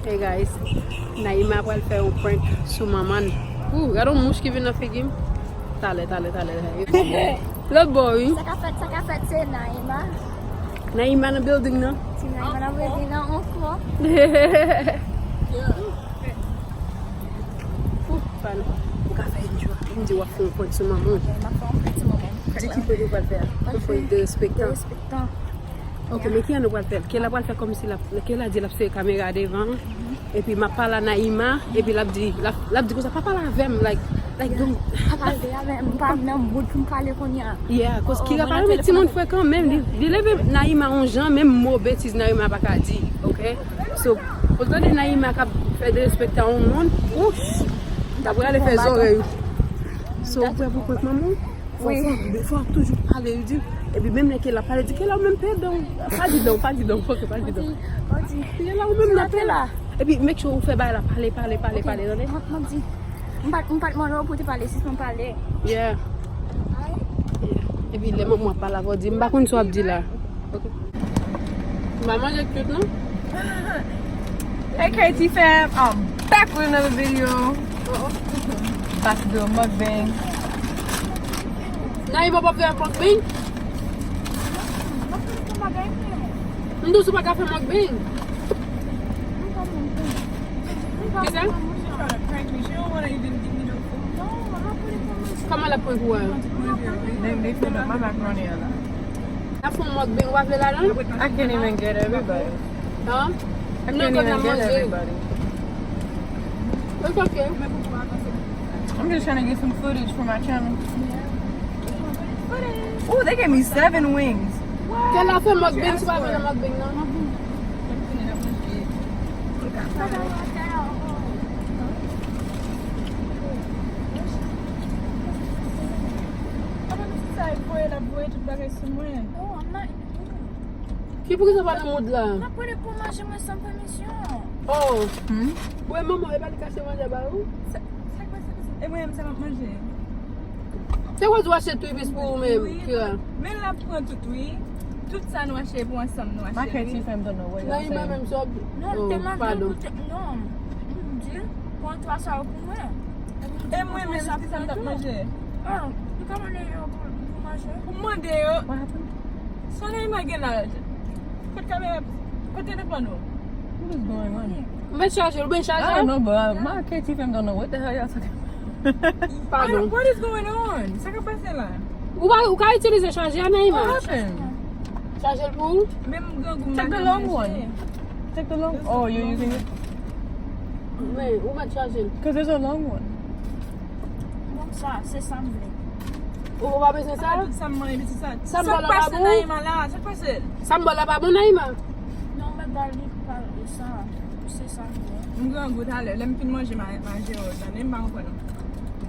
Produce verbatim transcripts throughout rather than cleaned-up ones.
Hey guys, Naïma pral fè yon prank sou manman l. Ooh, gade yon mouch ki vin nan figi m. Talè, talè, talè. Lòt bò, wi. Sa k ap fèt, sa k ap fèt, se Naïma. Naïma nan building nan. Se Naïma nan building nan ankò. Ooh, pa nou. Ou ka fè yon jou. M di w ap fè yon prank sou manman w. M ap fè yon prank sou manman m. Di ki prank ou pral fè a. Yon prank derespektan. Derespektan. Ok, men ki jan nou pral fè l? Kela pral fè kòmsi l ap, Kela di l ap sere kamera devan, epi m ap pale a Naïma, epi l ap di, l ap, l ap di konsa, pa pale avè m, like, like, don't. Pa pale avè m, m pa nan mood pou m pale kounye a. Yeah, cause Kira pa renmen timoun frekan, menm li, li leve Naïma yon jan, menm mo betiz Naïma pa ka di, ok? So, pou l tande Naïma k ap fè derespektan yon moun, wouch, l ap rale fè zòrèy ou. So, ou prè pou prank manman w? Fò, fò, fò toujou pale, li di. Epi menm lè ke l ap pale, di ke la ou menm pèdan. Pa di non, pa di non, ok, pa di non. Ke la ou menm nan pè la. Epi make sure ou fè bagay la pale, pale, pale, pale, tande? M ap di. M pa t, m pa t mande w pou te pale, sispann pale. Yeah. Epi lè manman w ap pale avè w, di, m pa konn sa w ap di la. Ok. M pa manje tout, non. Hey, K T fam, I'm back with another video. About to do a mukbang. Naïma p ap fè mukbang? M di w si w pa ka fè mukbang. Kisa? Kòman l ap prank ou a? They, they fed up my macaroni a lot. Ap fè yon mukbang, ou pa vle ladan? I can't even get everybody. Huh? I can't even get everybody. It's okay. I'm just trying to get some footage for my channel. Ooh, they gave me seven wings. Kela fè mukbang, si w pa vle nan mukbang nan. Ki pou ki sa pa nan mood la? M ap rele pou manje mwen san pèmisyon. Oh. Hmm? Wè manman, e pa li kache manje ba ou? Sa, sa k pase, pase? E mwen menm sa m ap manje. Se kwa ou achte tou epis pou ou menm, Kira? Men l ap pran tout, wi. Tout sa nou achte pou ansanm, nou achte. Ma kèti fè m tonn wè. Naïma menm sòb. Non, m te mande pou te, non. M di, pran twa sa yo pou mwen. E mwen menm, ki sa m t ap manje? Ah, ou ka mande yo pou, pou manje? Pou mande yo. What happened? Soleil mwen gen la. Kote kamera? Kote telefòn ou? What is going on? Mwen chaje, ou ben chaje? I don't know, but my K T fam don't know what the hell y'all talking about. Pardon. What is going on? Sa k ap pase la? Ou pa, ou ka itilize chaje a, Naïma? What happened? Chaje l pou ou? Menm grangou m pa ka manje. Take the long one. Take the long. Oh, you're using it? Men, ou mèt chaje l. 'Cause there's a long one. Bon, sa, se sa m vle. Ou pa bezwen sa? Tout sa m manje, se sa. Sa m ba w la pa bon? Sa k pase, Naïma la? Sa k pase? Sa m ba w la pa bon, Naïma? Non, men ba li pa sa. Se sa m vle. M grangou talè. Lè m fin manje, ma, manje yo, tande, m pa konprann.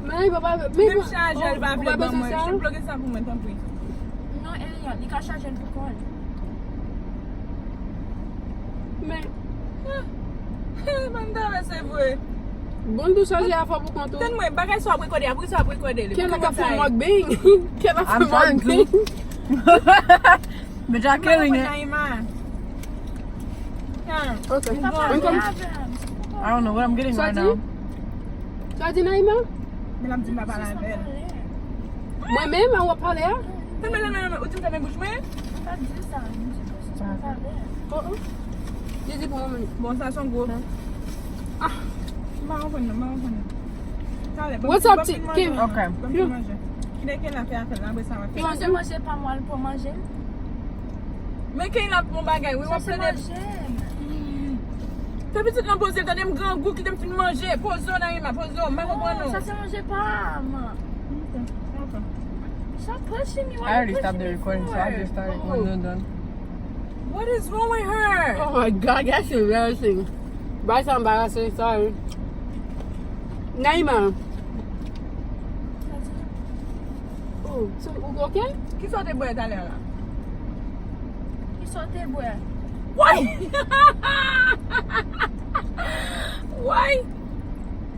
Men Naïma pa, men menm chaje l pa vle ban mwen. Chak bloke sa pou mwen, tanpri. Non, Eliante, li ka chaje l pou kò l. Men. Ah, ah, man, ta wè se vre. Bon, tou chaje a fò pou kont ou. Tann mwen, bagay sa w ap rekòde, apre sa w ap rekòde li. Kela k ap fè mukbang. Kela k ap fè mukbang. But y'all killing it. Okay. I don't know what I'm getting right now. Sa di Naïma? Men l ap di m pa pale avè l. Mwen menm, an w ap pale a? Fèmen, fèmen, fèmen. Ou di m fèmen bouch mwen? Mwen pa di sa, m di ke se sa m pale. Oh, oh. Li di pou mwen menm. Bon, sa se yon gwo. Ah. M pa konprann non, m pa konprann non. Talè, what's up, Kim? Ok. Ban m fin manje. Kile Kela fè afè l, apre sa, m ap fè. Sa se manje pa m al pou manje. Men Kela bon bagay, wi, w ap plede. Fè pitit lan poze l, tande m grangou, kite m fin manje. Poze w, Naïma, poze w, m pa konprann ou. Sa se manje pa m. Ok, ok. Stop pushing me. I already stopped the recording, so I just started when you're done. What is wrong with her? Oh my God, that's embarrassing. Bagay sa anbarase, sorry. Naïma. Oh, so, ou ok? Kisa w te bwè talè a la? Kisa w te bwè? Why? Why?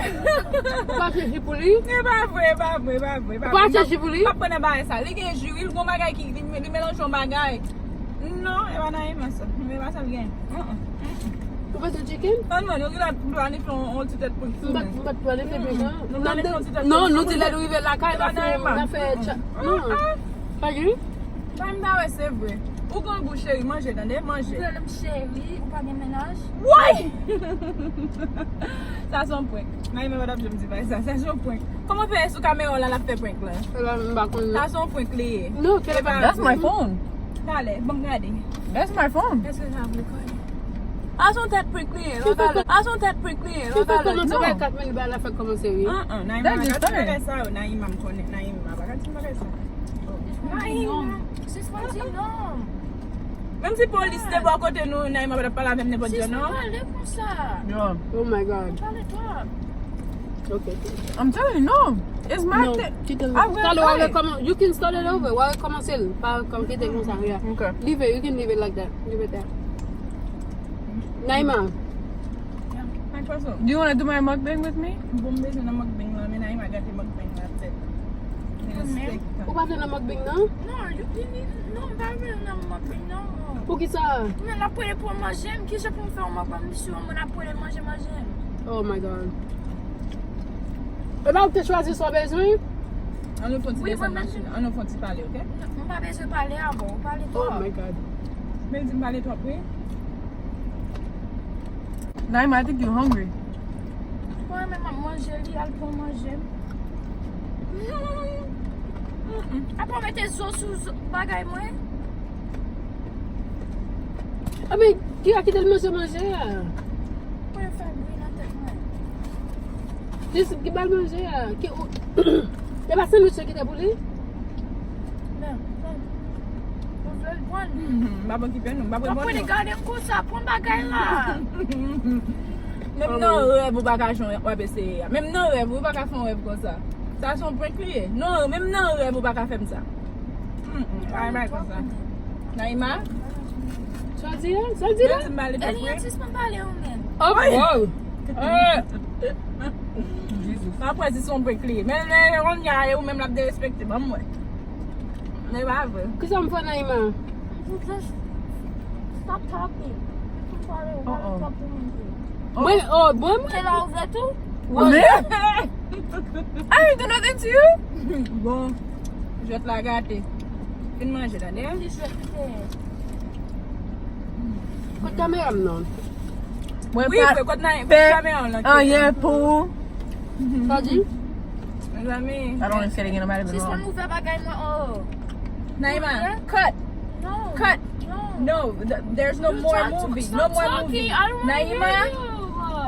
Ou pa achte ji pou li? E pa vre, e pa vre, e pa vre, e pa vre. Ou pa achte ji pou li? M ap pran nan bagay sa. Li gen ji, wi, li gon bagay ki, li, li melanje yon bagay. Non, e pa Naïma sa. E pa sa l gen. Uh-uh. Ou pa di chicken? Ann, mwen, nou genlè planifye yon, yon ti tèt prank sou mwen. M pa t planifye prank, non. Nou planifye yon ti tèt prank. Non, nou di lè nou rive lakay, n a fè, n a fè chat. Non. Pa gen? Sa m ta wè, se vre. Ou grangou, cheri, manje, tande, manje. Ou rele m cheri, ou pa gen mennaj? Woy! Sa se yon prank. Naïma pa t ap janm di bagay sa. Sa se yon prank. Kòman fè sou kamera w la, l ap fè prank la? Ebyen, m pa konn. Sa se yon prank li ye. Non, telefòn. That's my phone. Talè, ban m gade. That's my phone. Èske sa vle kòne? A se yon tèt prank li ye, lòt alè. A se yon tèt prank li ye, lòt alè. Non. Kat minit ba la fèk kòmanse, wi. An, an, Naïma, gade bagay sa yo, Naïma, m konnen, Naïma, pa ka di m bagay sa. Naïma. Sispann di non. Menm si polis te bò kote nou, Naïma pa t ap pale avè m nenpòt jan, non. Sispann pale konsa. Oh my God. Pale twòp. Okay. I'm telling you, no. It's my thing. Talè w a rekòman-, you can start it over. W a rekòmanse l. Pa kite konsa, yeah. Okay. Leave it. You can leave it like that. Leave it there. Naïma. Do you wanna do my mukbang with me? Bon, m bezwen nan mukbang la, men Naïma gate mukbang la tèt. Respect. Ou pa vle nan mukbang, non? Non, you, you need, non, m pa vle nan mukbang, non. Poukisa? Men l ap prele pou manje m. Kijan pou m fè yon mukbang, m si yon moun ap prele manje, manje m. Oh my God. E pa ou ki te chwazi sa w bezwen? Ann nou fè yon ti desann machin. Ann nou fè yon ti pale, oke? M pa bezwen pale avè w. Ou pale twòp. Oh my God. Men di m pale twòp, wi. Naima, I think you hungry. Mwen menm m ap manje, li al pran manje m. Apa w mete zo sou zo, bagay mwen? Ebyen, ki a kite l manje manje a? Pou yo fè bri nan tèt mwen. Jis ki ba l manje a. Ki, ou, e pa sandwich yo ki te pou li? Men, men. Ou vle l pran l? M ap okipe nou, m ap reponn nou. Gade m konsa, pran bagay la. Menm nan rèv ou pa ka jwenn w ap eseye a. Menm nan rèv ou pa ka fè yon rèv konsa. Sa se yon prank li ye. Non, menm nan rèv ou pa ka fè m sa. Ay, bay konsa. Naima? Sa di a? Sa di la? Eliante, sispann pale ou menm. Oh, wow. Apre, si se yon prank li ye. Men, men, men, kounye a, e ou menm l ap derespekte. Ban m wè. Men pa vre. Kisa m fè, Naima? Just stop talking. Sispann pale ou pa nan twòp pou manje. Mwen, oh, bon, mwen. Se la ou vle tou? Mwen. I ain't do nothing to you. Bon, jwèt la gate. Fin manje, tande. Ki jwèt li te ye? Kot kamera m nan? Mwen pa fè anyen pou ou. Sa di? Mezanmi. I don't want to say it again, nobody been wrong. Sispann ouvè bagay mwen, oh. Naima, cut. No. Cut. No. No, th- there's no more movie. No more movie. Naima,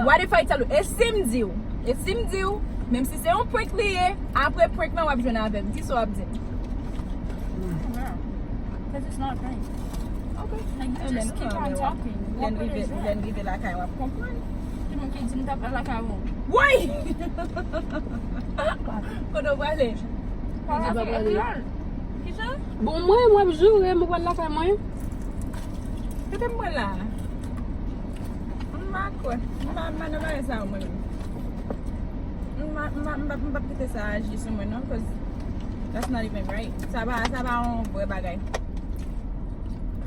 what if I tell you? E si m di w? E si m di w? Menm si se yon prank li ye, apre prank lan w ap jwenn avè m. Kisa w ap di m? Because it's not a prank. Okay. Like, you just keep on talking. Lè n rive, lè n rive lakay, w ap konprann. Ki moun ki di m t ap pral lakay ou? Woy! Kote w prale? Pale avèk Eliante. Kijan? Bon, mwen, mwen ap joure, mwen pral lakay mwen. Kite m pran la. M pa kwè. M pa, m pa nan bagay sa yo mwen menm. M pa, m pa, m pa, m p ap kite sa aji sou mwen non, 'cause that's not even right. Sa pa, sa pa yon vrè bagay.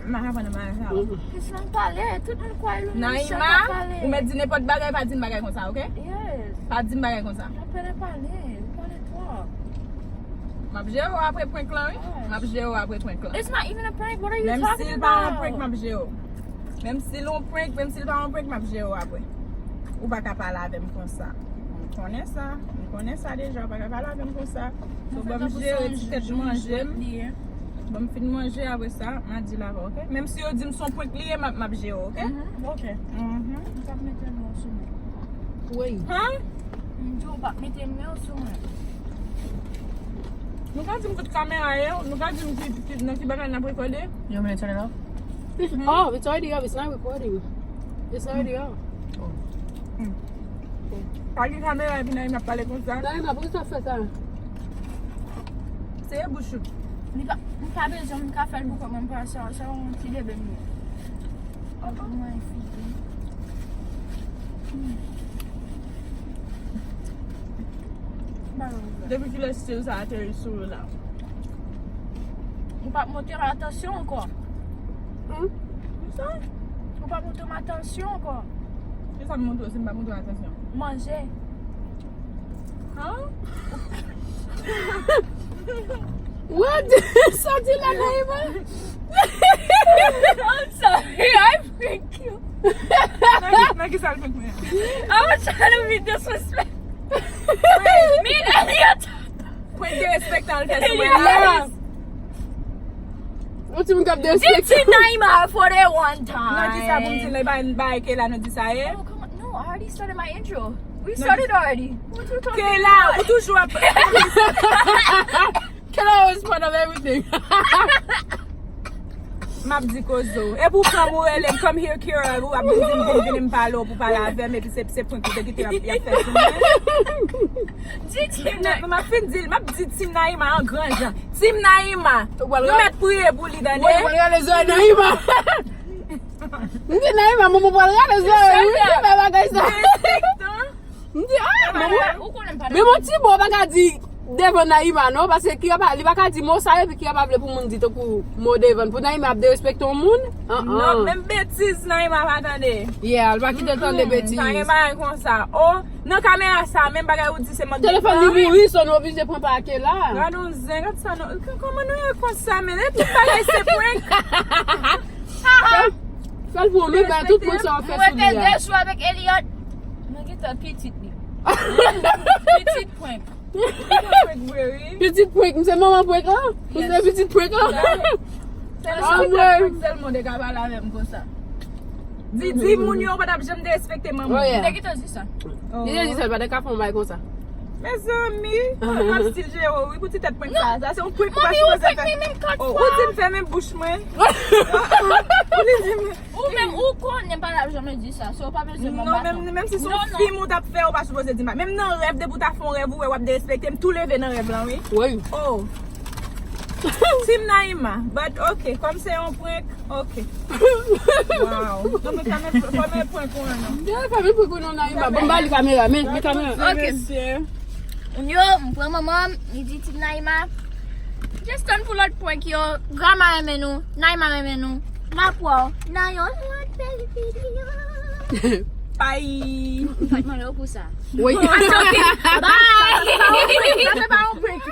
M pa ka pran nan bagay sa yo. Kis nan pale, tout moun kwè Illumination ap pale. Naima, ou mèt di nenpòt bagay, pa di m bagay konsa, oke? Yes. Pa di m bagay konsa. Ou pale, pale, ou pale twòp. M ap jere w apre prank lan, wi. M ap jere w apre prank lan. It's not even a prank. What are you talking about? Menm si l pa yon prank, m ap jere w. Menm si l yon prank, menm si l pa yon prank, m ap jere w apre. Ou pa ka pale avè m konsa. M konnen sa. M konnen sa deja. Ou pa ka pale avè m konsa. So, ban m jere ti tèt manje m. Ban m fin manje, apre sa, m a di l avè w, oke? Menm si yo di m se yon prank li ye, m ap, m ap jere w, oke? Mhm, oke. Mhm. M p ap mete men w sou mwen. Woy. Huh? M di w pa mete men w sou mwen. Nou ka di m kot kamera ye? Nou ka di m ki, ki, nan ki bagay n ap rekòde? You want me to turn it off? It's off. It's already off. It's not recording. It's already off. Pa gen kamera epi Naima ap pale konsa. Naima, poukisa w fè sa? Seye bouch ou. Li pa, m pa bezwen, m ka fè l pou kò mwen, m pa sa, sa yon ti bebe m ye. Mwen figi. Depi kilè stil sa ateri sou ou la? Ou p ap monte l, atansyon ankò. Sa? Ou pa montre m atansyon ankò. Kisa m montre w si m pa montre w atansyon? Manje. Huh? What? Sa w di la, Naima? I'm sorry, I prank you. Nan ki, nan ki sa l prank mwen? I was trying to be disrespectful. Me and Elliot. Prank derespektan l fè sou mwen la. Yes. Yon timoun k ap derespekte. Di ti Naima for the one time. Nou di sa pou m di l, ba, ba Kayla nou di sa, eh. Oh, come on. No, I already started my intro. We started already. What you talking about? Kayla, ou toujou ap Kayla always part of everything. M ap di koze w. Epi w pran m, ou rele m, "Come here, Kira." Ou ap vin di m, "Vin, vin, m pale w pou pale avè m." Epi se, se prank ou te kite y ap, y ap fè sou mwen. Di Team Naima. M ap fin di l, m ap di Team Naima an gran jan. Team Naima, nou mèt priye pou li, tande? Ou pral rale zòrèy Naima. M di Naima, manman pral rale zòrèy, wi, ki fè bagay sa. Derespektan. M di, ah, manman. Men yon ti mo w pa ka di devan Naima, non, paske Kira pa, li pa ka di mo sa, epi Kira pa vle pou moun di tankou mo devan l. Pou Naima ap derespekte yon moun? An, an. Non, menm betiz Naima pa tande. Yeah, li pa kite l tande betiz. Pa gen bagay konsa. Oh, nan kamera sa, menm bagay ou di se mòd. Telefòn li mouri, so nou oblije pran pa Kayla. Gad yon zen, gad sa, non. K-, kòman nou ye konsa, men? E tout bagay se prank. Fè l pou mwen, bay tout prank sa w fè sou li a. Mwen te de jou avèk Elliot. Mwen gentan pitit li. Pitit prank. Pitit prank vre, wi. Pitit prank, m se manman prank lan? M se pitit prank lan? Se pitit prank sèlman w te ka pale avè m konsa. Di, di moun yo pa t ap janm derespekte manman. Oh, yeah. Mwen te gentan di sa. Li te di sa, li pa t ka fè yon bagay konsa. Mezanmi, m ap stil jere w, wi, pou ti tèt prank sa. Sa se yon prank ou pa sipoze fè. Oh, ou di m fèmen bouch mwen. Ou di m Ou menm, ou konnen m pa t ap janm di sa, so ou pa bezwen ban m baton. Non, menm, menm si se yon fim ou t ap fè, ou pa sipoze di m. Menm nan rèv, depi w ta fè yon rèv, ou wè w ap derespekte m, tou leve nan rèv lan, wi. Wi. Oh. Team Naima, but ok, kòm se yon prank, ok. Wow. Non, men fèmen, fèmen prank ou an, non. Yeah, fèmen prank ou non, Naima. Bon, ba li kamera, men, men kamera. Ok. Mesye. Moun yo, m pran manman m, li di Team Naima. Just tann pou lòt prank yo. Grandma renmen nou, Naima renmen nou. M ap wè w nan yon lòt bèl videyo. Bye. M pa t mande w pou sa. Wi. Bye. Sa se pa yon prank.